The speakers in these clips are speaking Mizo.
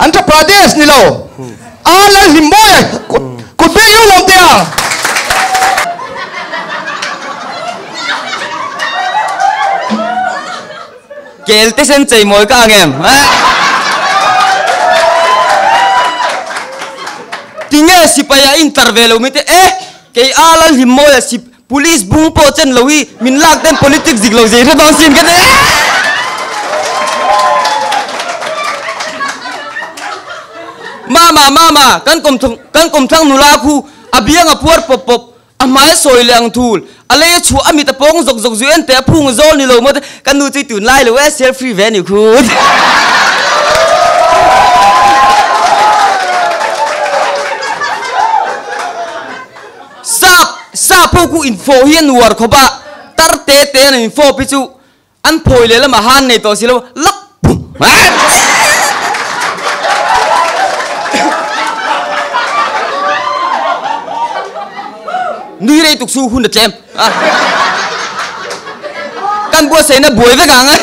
Andhra Pradesh ni lo a Lalhlimmawi kut beng ilo lawm teh ang. Kel te sen chei mawi ka ang em? Tinge sipai a intar ve lo mi te e kei a Lalhlimmawi a sip Police bung pawh chen lo hi min lak ten politics dik lo zei hre dawn sin ka ti. Mama mama kan kawm kan kawm thlang nula khu a biang a puar pawp pawp a hmai a sawi leh ang thul a lei a chhuah a mit a pawng zawk zawk zui en teh a phung a zawl ni lo maw te ka nu chu tun lai lo e self free ve a ni khu. Sap sap ho khu infawh hi an uar khawp a, tar te te an infawp hi chu an phawi leh lamah han nei tawh si lo, lak pum Nui rei tuk chu hun a tlem a, kan buatsaihna buai vek ang a.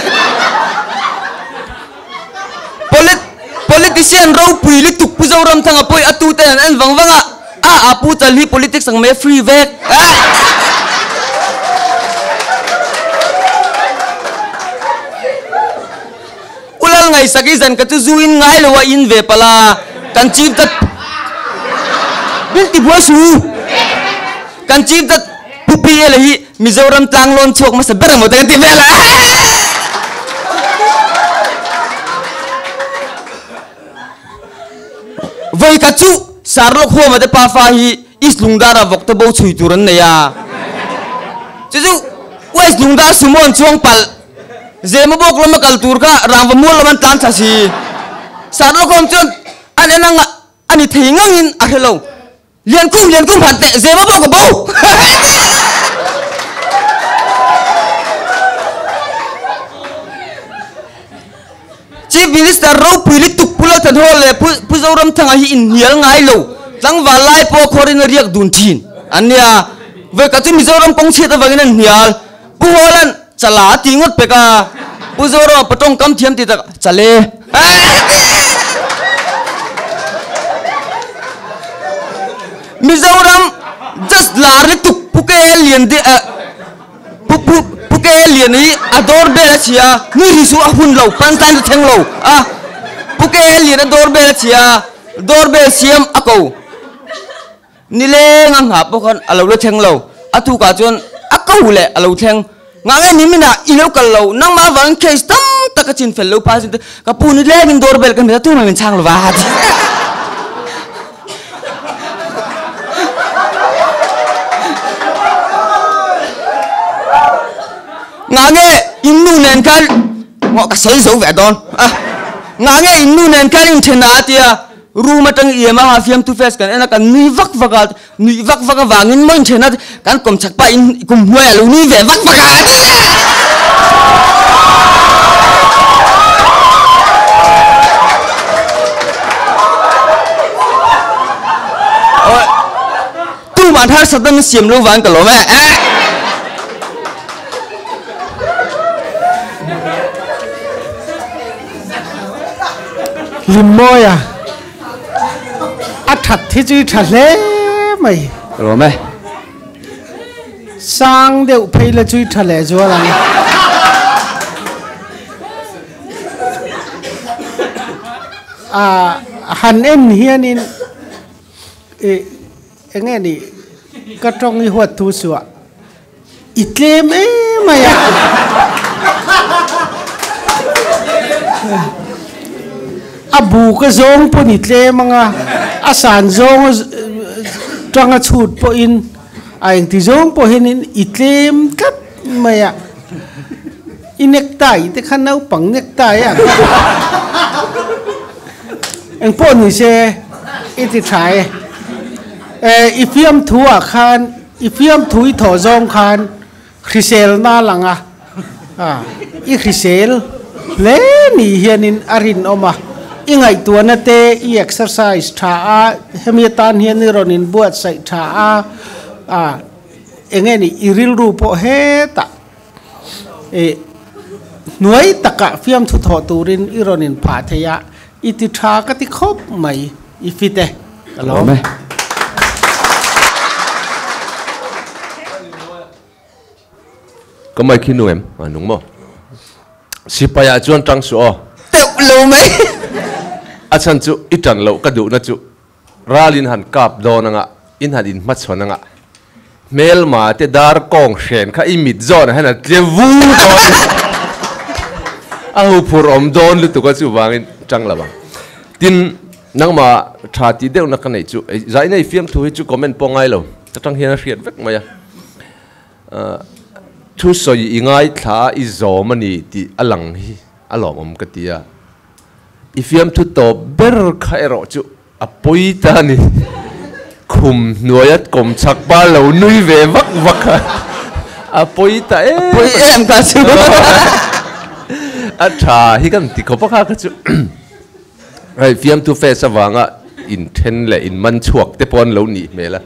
Polit politician ropui lutuk Pu Zoramthanga pawh a tute an en vang vang a, a a pu chal hi politics ang mai a free vek. U Lal ngaihsak i zan ka chu zu in ngai lo a in ve palh a, kan chief that Bil ti buai su kan chief that Pu PL hi Mizoram tlang lawn chhuak hmasa ber ang maw te kan ti vel a. Vawikhat chu Sarlawk Huama te pafa hi East Lungdara vawk te bo chhui tur an nei a. Chu chu West Lungdar sumo an chuang palh. Zema bawk lama kal tur kha rangva mual lam an tlan thla si. Sarlawk Huam chuan an en anga a ni thei ngangin a hre lo. Liankhum Liankhum han teh zema pawh ka bo. Chief Minister ropui lutuk Pu Lalthanhawl leh Pu Pu Zoramthanga hi inhnial ngai lo tlangval lai pawh khawrin a riak dun thin an nia. Vawikhat chu Mizoram kawng chhiat avangin an hnial. Pu Hawla'n chala a ti ngawt pek a, Pu Zoramah pa tawngkam thiam ti tak chale. Mizoram just lar lutuk Pu KL Lian di Pu Pu Pu KL Lian hi a doorbell a chhia ni ri chu a hun lo punchline chu thleng lo a Pu KL Lian a doorbell a chhia doorbell siam a ko. Nileng a nghah pawh khan a lo la thleng lo. A tukah chuan a ko leh a lo thleng. Nghah nge ni minah i lo kal lo, nangmah avangin case tam tak ka chin fel lo phah sin te, ka pu nilengin doorbell ka hmet a tumah min chhang lo va ti. Nghah nge in nu nen khan, ka sawi zo ve dawn a, nghah nge in nu nen khan inthen a a ti a. Room atang i em a ha fiamtu face kan en a kan nui vak vak a nuih vak vak avangin maw inthen a kan kawm chak pah in kum hnuai a lo nui ve vak vak a. Tuman harsatna min siam lo vang ka lawm e. Limawia a that hi chu i tha hle mai. Ka lawm e. Sang deuh phei la chu i tha leh zual ang. A han en hianin i eng nge ni ka tawng i huat thu suah. I tlem emai a. A bu ka zawng pawn i tlem ang a, a san zawng tanga chhut pawhin a engti zawng pawh hianin i tlem tlat mai a. I necktie te kha naupang necktie a ang. Engpawh ni se i ti tha e. I fiamthu ah khan I fiamthu i thawh zawng khan hrisel na lang a, i hrisel hle ni hianin a rinawm a, i ngaihtuahna te i exercise tha a, hemi atan hian i rawn inbuatsaih tha a, eng nge ni i rilru pawh hetah i hnuai takah fiamthu thawh turin i rawn inphah thei a. I ti tha ka ti khawp mai i fit e ka lawm. Ka mai khi nu em? A nung maw? Sipai ah chuan tang suh aw. Teuh lo mai. A chhan chu i tan loh ka duhna chu ral in han kap dawn anga in han inhmachhawn anga hmelma te dar kawng hren kha i mit zawn ah hian a tle vu dawn a huphur awm dawn lutuk a chuvangin tang lo ang. Tin, nangmah tha tih deuhna ka neih chu zaina i fiamthu hi chu comment pawh ngai lo ka tang hian a hriat vek mai a. Thusawi i ngaithla i zawm a ni tih a lang hi a lawmawm ka ti a, i fiamthu tawp ber kha erawh chu a pawi ta a ni. Khum hnuaia kawm chak pa lo nui ve vak vak kha a pawi ta em A pawi em ta chu. A tha hi kan ti khawp a kha kha chu hei fiamthu face avanga inthen leh inman chhuak te pawh an lo nih hmel a.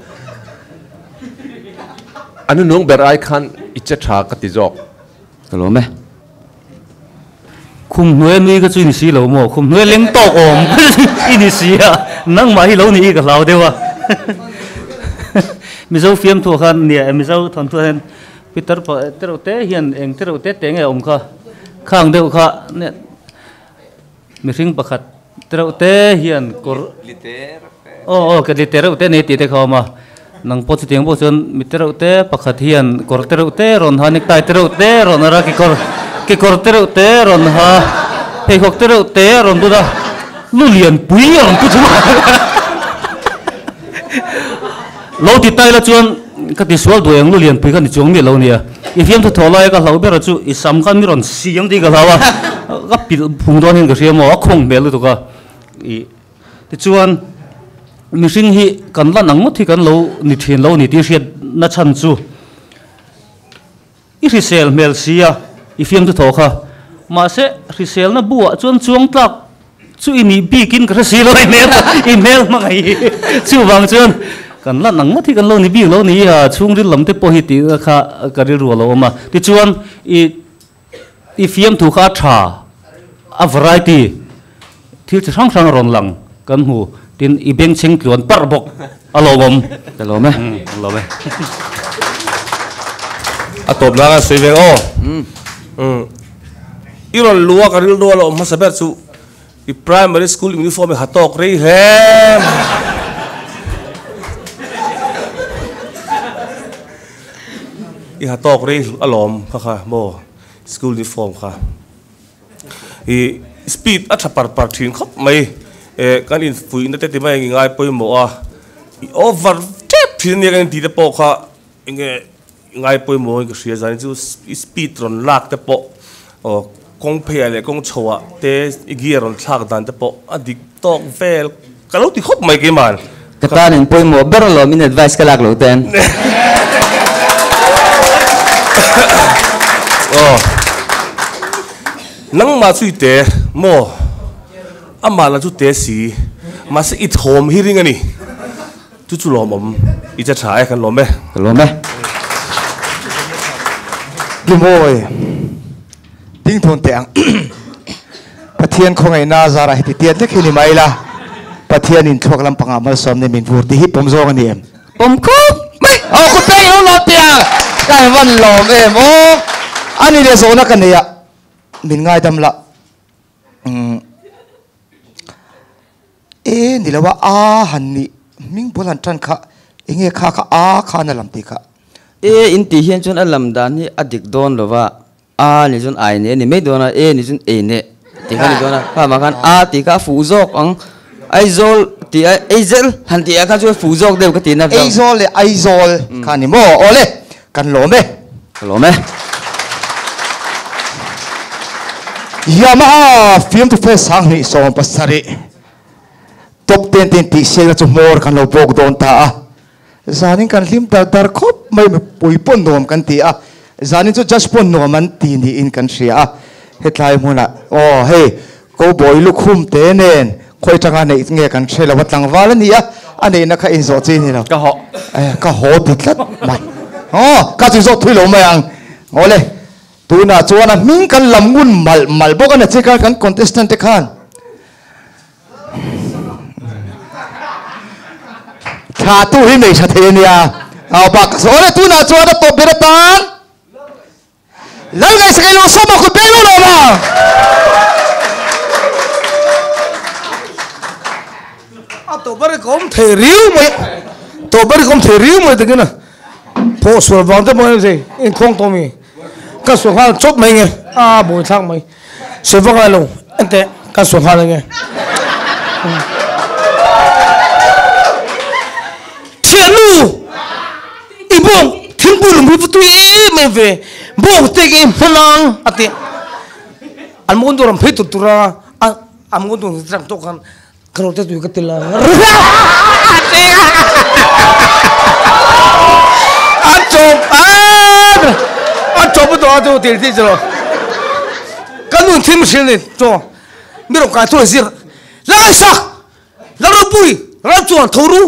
A nunung ber ai khan i che tha ka ti zawk. Ka lawm e. Khum hnuai nui ka chu i ni si lo maw? Khum hnuai leng tawk awm i ni si a, nangmah hi lo ni i ka hlau deuh a. Mizo fiamthu ah khan nia Mizo thawnthu ah hian Peter pa tereuh te hian eng tereuh te te nge a awm kha? Khang deuh kha nia mihring pakhat tereuh te hian kawr Aw aw ketli te reuh te nei tih te kha a awm a, nang pawh chutiang pawh chuan mi te reuh te pakhat hian kawr te reuh te rawn ha, necktie te reuh te rawn ar a, kekawr kekawr te reuh te rawn ha, pheikhawk te reuh te a rawn but a, lu lian pui a rawn pu chung a lo ti taila chuan ka ti sual duai ang lu lian pui kha ni chuang miah lo nia, i fiamthu thaw laia ka hlau ber a chu i sam khan mi rawn siam tih ka hlau a, ka pilh phung dawn hian ka hria maw a khawng hmel lutuk a, ih. Tichuan, mihring hi kan lan ang ngawt hi kan lo ni thin lo ni tih hriat na chhan chu i hrisel hmel si a, i fiamthu thaw kha. Mahse, hriselna buah chuan chuang tlak chu i nih bikin ka hre si lo, i hmel i hmel hmangaih hi. Chuvang chuan kan lan ang ngawt hi kan lo ni bik lo ni a, chhungril lam te pawh hi tih kha ka rilru a lo awm a. Tichuan, i I fiamthu kha a tha, a variety, thil chi hrang hrang a rawn lang kan hmu, tin i bengchheng tluan parh bawk a lawmawm. Ka lawm e. Ka lawm e. A tawp nan a sawi ve aw. I rawn luh a ka rilru a lo awm hmasa ber chu i primary school uniform i ha tawk rei hle mai. I ha tawk rei a lawm kha kha maw school uniform kha i speed a tha par par thin khawp mai eh kan in fuih na te ti mai ngai pawimawh a i over tep thin ania kan intih te pawh kha enge ngai pawimawh in ka hria zan chu i speed rawn lak te pawh aw kawng phei ah leh kawng chho ah te i gear rawn thlak dan te pawh a dik tawk vel Ka lo ti khawp mai keiman. Ka tan in pawimawh ber alawm in advice ka lak lo ten. Aw. Nangmah chu i te maw? Amah lah chu te si. Mahse i thawm hi ring a ni. Chu chu lawmawm i che tha e kan lawm e. Ka lawm e. Gimawi ding thun teh ang. Pathian khawngaihna zarah heti tiat lek hi ni mai la, Pathianin thluak lampangah malsawmna min vur tih hi pawm zawng a ni em? Pawm khawp mai! Aw ku peng lo lawm teh ang! Ka van lawm em aw! A ni leh zawhna ka nei a, min ngaidam la. Umm. E ni lo a, a han nih hming bul han tan kha enge kha kha a khan a lam tih kha. E in tih hian chuan a lam dan hi a dik dawn lo va, a ni chuan ai neh a ni mai dawn a, e ni chuan ei neh tih kha a ni dawn a, kha mah khan a tih kha a fuh zawk ang, Aizawl tih a Eizel han tih ah kha chuan fuh zawk deuh ka tih na. Eizawl leh Aizawl kha a ni maw? Awle, kan lawm e. Ka lawm e. Yamaha Fiamthu Fest 2017 Top 10 te intihsiakna chu hmawr kan lo bawk dawn ta a. Zanin kan hlim dar dar khawp mai mipui pawh nuam kan ti a, zanin chu judge pawh nuam an ti niin kan hria a. Hetlai hmunah aw hei Cowboy lukhum te nen khawi tanga neih nge kan hre lo a, tlangval a ni a, a neihna kha inzawh chi ni lo. Ka haw. Ka haw ti tlat mai. Aw ka chu zawh thui lo mai ang. Awle tunah chuan a hming kan lam ngun malh malh bawk a ni chikan kan contestant te khan. Thlahtu hi nei tha thei a nia. Au bak ka sawi. Awle tunah chuan a tawp ber atan Lal ngaihsak ei lo sawm a kut beng lo lawm a. A tawp ber hi ka awm thei riu mai. Tawp ber hi ka awm thei riu mai takin a pawh sual vang te pawh hian sei inkhawng tawh mi ka sual nghal chawp mai nge a buai thlak mai. Sawi vak ngai lo enteh kan sawi nghal ange. Thiannu i bawng thingpui lung hi va tui em em ve bawng te ke hman ang a ti an mawn tur an phei tur tur a a mawn tur tang tawk khan ka lo te tui ka ti la a chawp a a chawp tawh a chu til ti chu ka nun thim hrilh ni chaw mi rawng kai thu zir la ngai sak la ropui ram chuan tho ru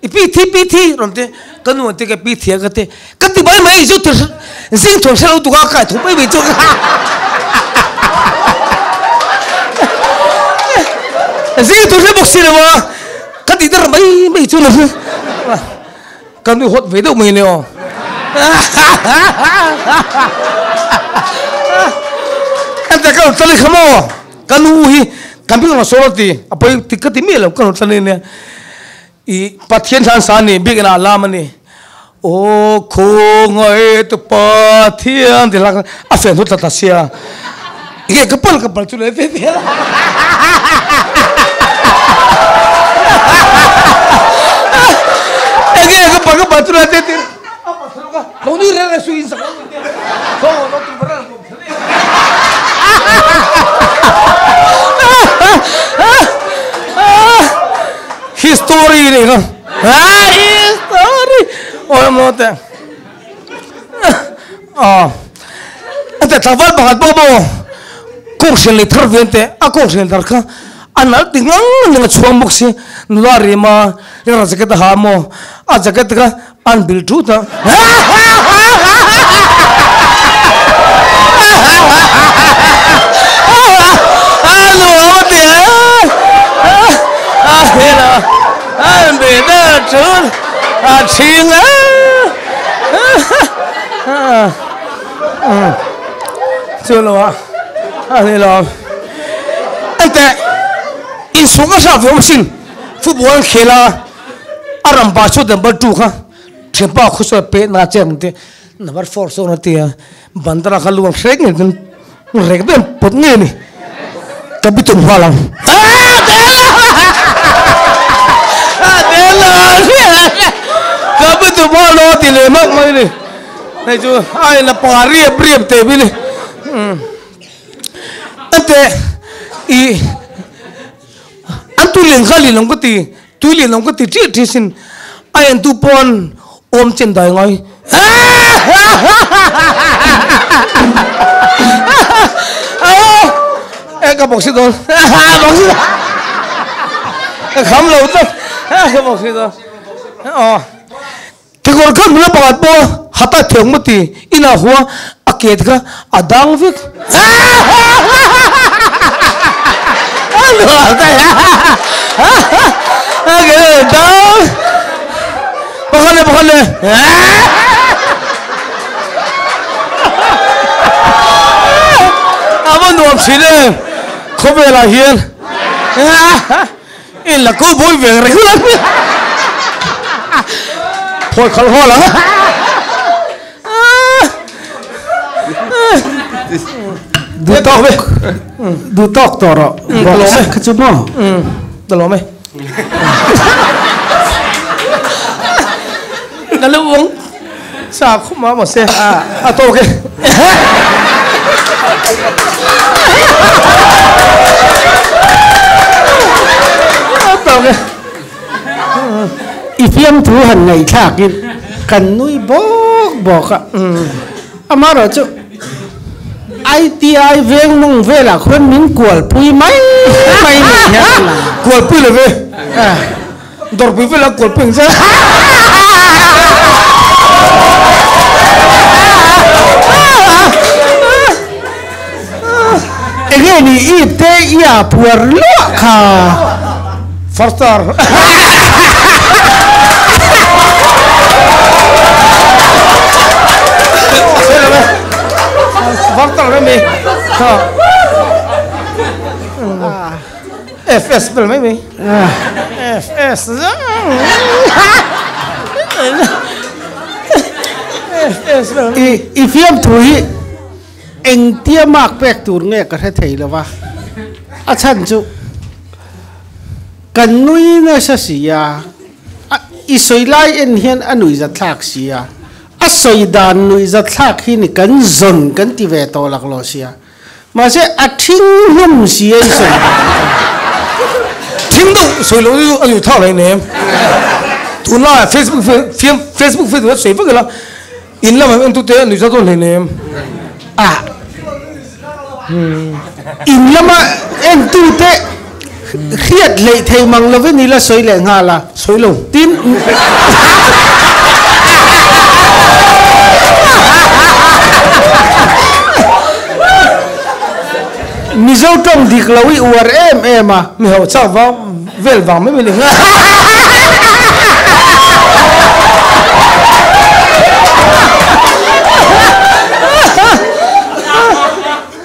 i pi thi pi thi rawn te ka nu an te ka pi thia ka te ka ti mai mai chu zing thawm hre lo tuka kai tho mai mai chu zing thawm hre bawk si lo a ka ti der mai mai chu lo ka nu hot ve deuh mai le aw ente ka lo tali kha maw ka nu hi kan pi lo sawr ti a poi ti ka ti mi lo ka lo tali nia I Pathian hlan sa ni biakinn ah lam a ni. Aw khawngaih tu Pathian ti hla kha a fen hut tlat a sia. Nge ka pal ka pal chu le ve ve la. Enge ka pal ka pal chu le te ti. A pa thalo ka lo ni reng reng su in sak lo ni te. Khaw lo tu bara lo History nih kha history oi mo te a te tlangval pakhat pawh maw kawnghren lei thar ve te a kawnghren thar kha a nalh ti ngang ngang a chhuang bawk si nula rima ringra jacket a ha maw a jacket kha An bil thut a. An bil thut a chhing a. Chu lo a a ni lo. Enteh insuk a hra ve awm sin football an khel a. A ram pa chu number 2 kha thianpa khu chuan peh na che ang te number 4 sawn a ti a bandara kha lu ang hrek nge chuan rek deuh ang pawt nge ni ka bi tum nghal ang ka bi tum nghal a ti leh mak mai ni hei chu a in a pa riap riap teh bi ni ante i An tui lian kha lian lo ka ti, tui lian lo ka ti ṭih ṭih sin. A entu pawn awm chen dai ngai. E ka bawk si dawn. Bawk si dawn. Ka kham lo tlat. Ka bawk si dawn. Aw. Kekawr kha nula pakhat pawh hata thiang maw ti inah hua a ket kha a dang vek. Pakhat leh pakhat leh. A va nuam thin em khawvelah hian. In la ko bawi ve reng la Phawi khal hawl ang. Du tawk ve. Du tawk tawh rawh. Ka lawm e. Kha chu maw? Ka lawm e. Ka lu uang sa khum a maw se. A tawk e. A tawk e. I fiamthu han ngaihthlakin kan nui bawk bawk a. Amaherawhchu ITI veng mawng velah khuan min kualpui mai mai ni hian a lang. Kualpui lo ve. Dawrpui velah kualpui ang che. Enge ni i te ia puar luah kha. First star. mai kha FS vel mai mai FS FS vel I i fiam thu hi eng tia mak pek tur nge ka hre thei lova a chan chu kan nui na sa sia i soi lai en hian a nui za thlak sia a soi dan nui za thlak hi ni kan zon kan ti ve to lak lo sia ma se a thing hlum sia i soi thing do soi lo a nui thak lai nem tun la Facebook fiam Facebook Facebook soi vek la in lam en tu te nui za to hlei nem a in lama en tu te khiat lei thei mang lovin ni la soi le nga la soi lo tin mizo tong dik lo i uar em em a mi ho cha wa vel wang mai mai le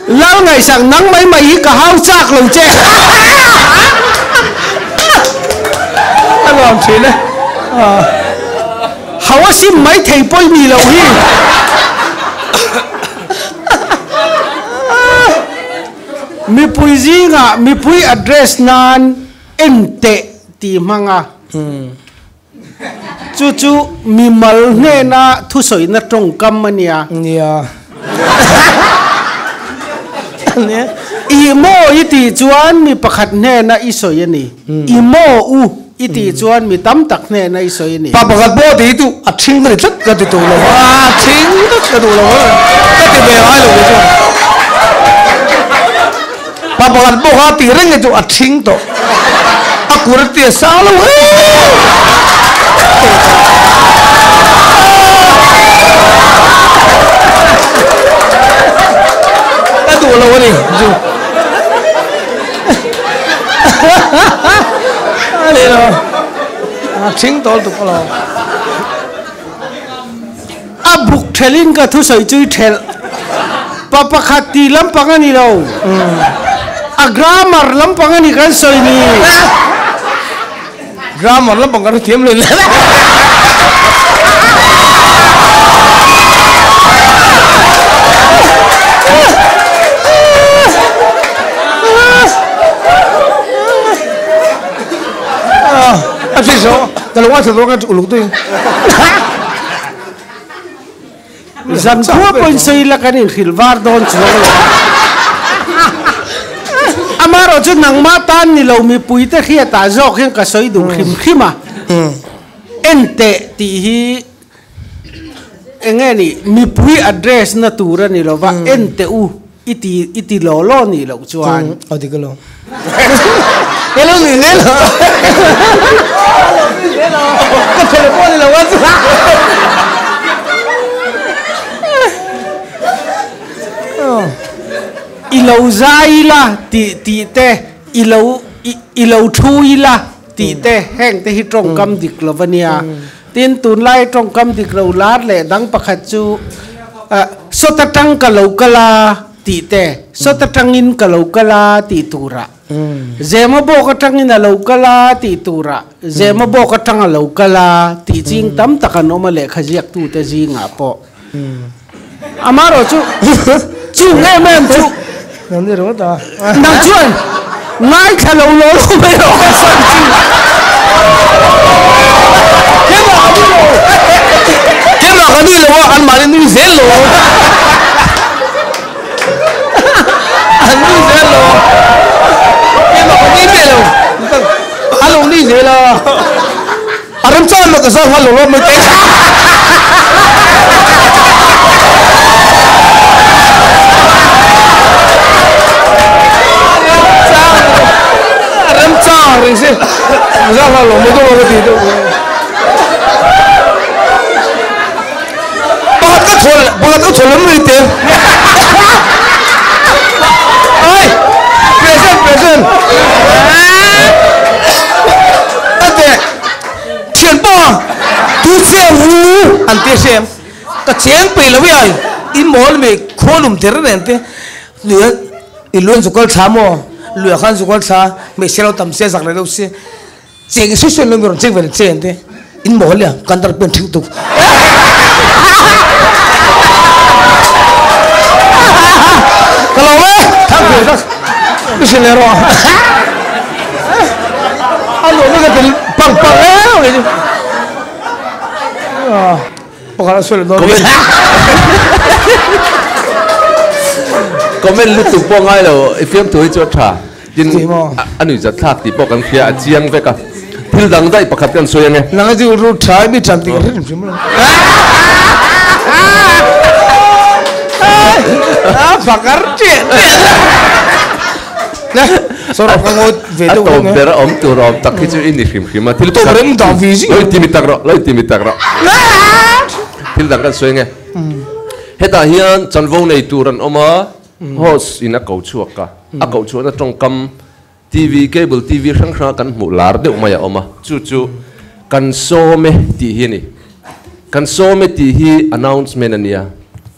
lao ngày sáng nắng mấy mày cả hao chạc lầu che anh làm chuyện đấy hao xin mấy thầy bôi mì lầu hi mi pui gì ngà mi pui address nan en tệ tì manga chú chú mi mal nghe na thu soi na trong cam mania nia i mo i ti chuan mi pakhat hne na i soi ani i mo u i ti chuan mi tam tak hne na i soi ani pa pakhat bo ti tu a thing mai tlat ka ti tu lo a thing ka tu lo ka ti ve ai lo chu pa pakhat bo ha ti reng chu a thing to a kur ti sa lo he ka tu lo ani chu ani lo a thing to tu lo a buk thelin ka thu soi chui thel pa pakhat ti lampang ani lo a grammar lampang ani kan soi ni grammar lampang kan thiam le a chi so ta lo wa chu kan uluk tu zan thua point sei la kan in khilwar don chuang lo amaro chu nangma tan ni lo mi puite khia ta jok hian ka soi du khim khima en te ti hi enge ni mi pui address na tur ani lo wa en te u iti iti lo lo ni lo chuan odi ko lo hello ni hello ka telephone ni lo wa chu i lo zai la ti ti te i lo i lo thui la ti te heng te hi tong kam dik lo wania tin tun lai tong kam dik lo lar le dang pakhat chu sota tang ka lo kala ti te sota tangin ka lo kala ti tura zema bo ka tangin a lo kala ti tura zema bo ka tang a lo kala ti ching tam takan oma le khajiak tu te zinga po amaro chu chu nghe mem chu nang ni ro ta nang chuan ngai thalo lo lo mai ro ka san chu ke ma ka ni lo ke ma ka ni lo an ma ni nui zel lo an nui zel lo ke ma ka ni be lo a lo ni zel lo aram chan ma ka sa ha lo lo mai te reng se ra la lo mo do lo ti do ba ka thol ba ka thol mai te ai present present ate thian pa tu che wu an te sem ka cheng pe lo ai in mol me kholum ter ren te Lui i luan zu kal thla maw? Luiah khan zu kal thla, hmeichhia lo tam se, zak leh deuh se, cheng sui sui lo mi rawn cheng ve leh che ang te, in mawl lia, kan dar pen thing tuk. Ka lo e, thang ve tak, mi hrilh leh rawh. A luah na ka tel pang pang em mai chu. Pakhat a sawi leh dawn. Comment lutuk pawh ngai lo i fiamthu hi chu a tha. Tin a nui zat thlak tih pawh kan hria a chiang vek a. Thil dang daih pakhat kan sawi ange. Nang a chu ru tha i mi tan tih ka hre hrim hrim lo. A pakar teh teh. Sorry ka ngawi ve deuh A tawp ber a awm tur awm tak hi chu i ni hrim hrim a. Thil tawp ber in dah ve zing. Lo inti mi tak rawh, lo inti mi tak rawh. Thil dang kan sawi ange. Hetah hian chanvo nei tur an awm a, host in a ko chhuak a, a koh chhuahna tawngkam TV, cable TV hrang hranga kan hmuh lar deuh mai a awm a, chu chu kan sawm e tih hi a ni. Kan sawm e tih hi announcement a nia,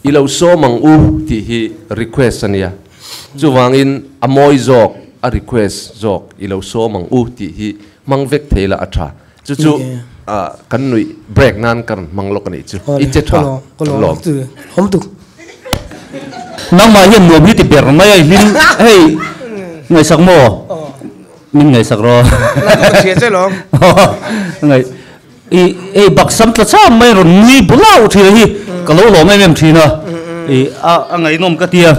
i lo sawm ang u tih hi request a nia. Chuvangin a mawi zawk, a request zawk i lo sawm ang u tih hi hmang vek thei la a tha. Chu chu kan nuih break nan ka rawn hmang lawk a nih chu. I che tha, kan lawm. Nangmah hian nuam hi ti ber mai a i hlim hei ngaihsak maw? Min ngaihsak rawh. Ngaih I ei bak sam tla cham mai rawn nui bulau thin a hi ka lo lawm em em thin a i a a ngaihnawm ka tia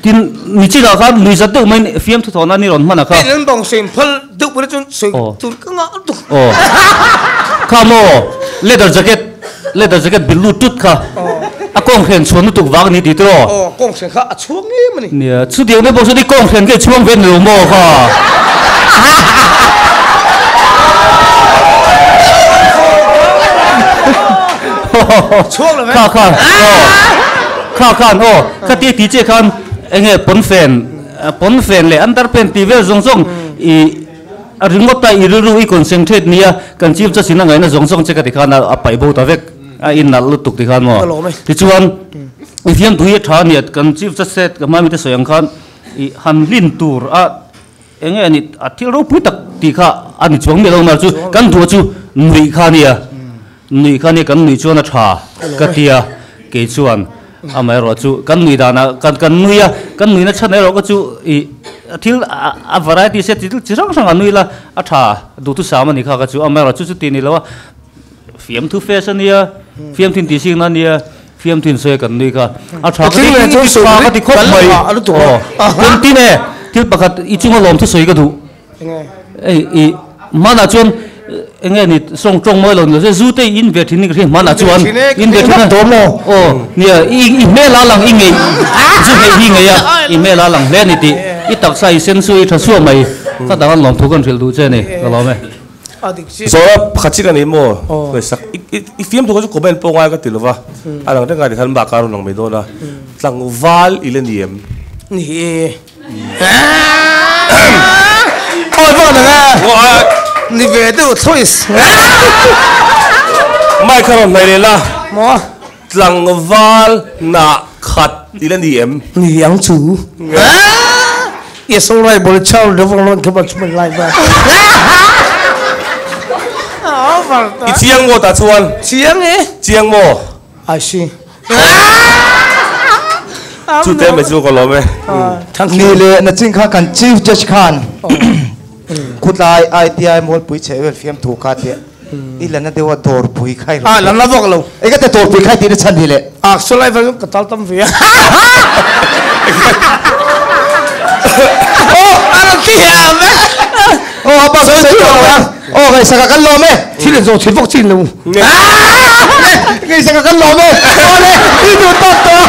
tin nichinah khan lui zat deuh mai fiamthu thawhna ni rawn hman a kha Tin bawng sawi phal deuh pawh chuan sawi tur ka ngah tuk aw kha maw leather jacket leather jacket bil lut tut kha a kawng hren chhuan lutuk vang a ni tih tiraw aw kawng hren kha a chhuang em a ni nia chutiang deuh pawh chuan i kawng hren kha i chhuang ve ni lo maw kha. Chhuang lo ve Kha khan aw kha khan aw kha ti ti che khan enge pawnfen pawnfen leh underpant tih vel zawng zawng i A ringawt a, i rilru i concentrate nia, kan chief justice in a ngaihna zawng zawng che ka ti khan a paih bo ta vek, a innalh lutuk ti khan maw. Tichuan, i fiamthu hi a tha a nia, kan chief justice ka hmai mite sawi ang khan i han hlin tur a eng nge a nih, a thil ropui tak tih kha a ni chuang miah lo mar chu kan duh chu nuih kha a nia. Nuih kha nia kan nuih chuan a tha ka ti a, kei chuan amaherawh chu kan nuih danah kan kan nui a, kan nuihna chhan erawh ka chu ih thil a variety se thil chi hrang hrang a nui la a tha duhthusam a ni kha ka chu amaherawh chu chuti ni lo a, fiamthu face a nia, fiamthu intih sikna a nia, fiamthu insawi a kan nui kha a tha ka ti tha ka ti khawp mai aw tin e thil pakhat i chunga lawm thusawi ka duh. Ei i hmanah chuan enge ni sawng tawng mawi lo ni lo se zu te i in ve thin ni ka hria hmanah chuan in ve thin a aw nia i i hmel a lang i ngei zu ngei hi ngei a i hmel a lang hle a ni tih i taksa i sen su i tha suah mai ka dang an lawm thu kan hrilh duh che ni ka lawm e. Zawhna pakhat chiah ka nei maw? Ngaihsak i fiamthu kha chu comment pawh ngai ka ti lova a lang reng a tikhan bak a rawn lang mai dawn a tlangval i la ni em? Ni e. Oi vak nang a. Ni ve deuh thluis. Mic kha rawn hnaih leh la. Maw? Tlangval nah khat i la ni em? Ni ang chu. Yes all right bol chau de vong lon kha chu lai ba. I chiang maw tah chuan? Chiang e. Chiang maw? I see. Chu te mai chu ka lawm e. Ni leh nachin kha kan Chief Judge khan khutlai ITI Mualpui chheh vel fiamthu kha teh i la na deuh a dawrpui kha i rawn Ah, la na vak lo. Eng ate dawrpui kha i tih na chhan hi le? Ah, saw lai vel ka tal tam ve a. Oh, a rawn ti hiam e. Oh, a pa sawi sawi tawh lo a. Aw ngaihsaka kan lawm e. Thil an zawh thil vawk chin lo. Ngaihsaka kan lawm e. Awle i duh tawk tawh.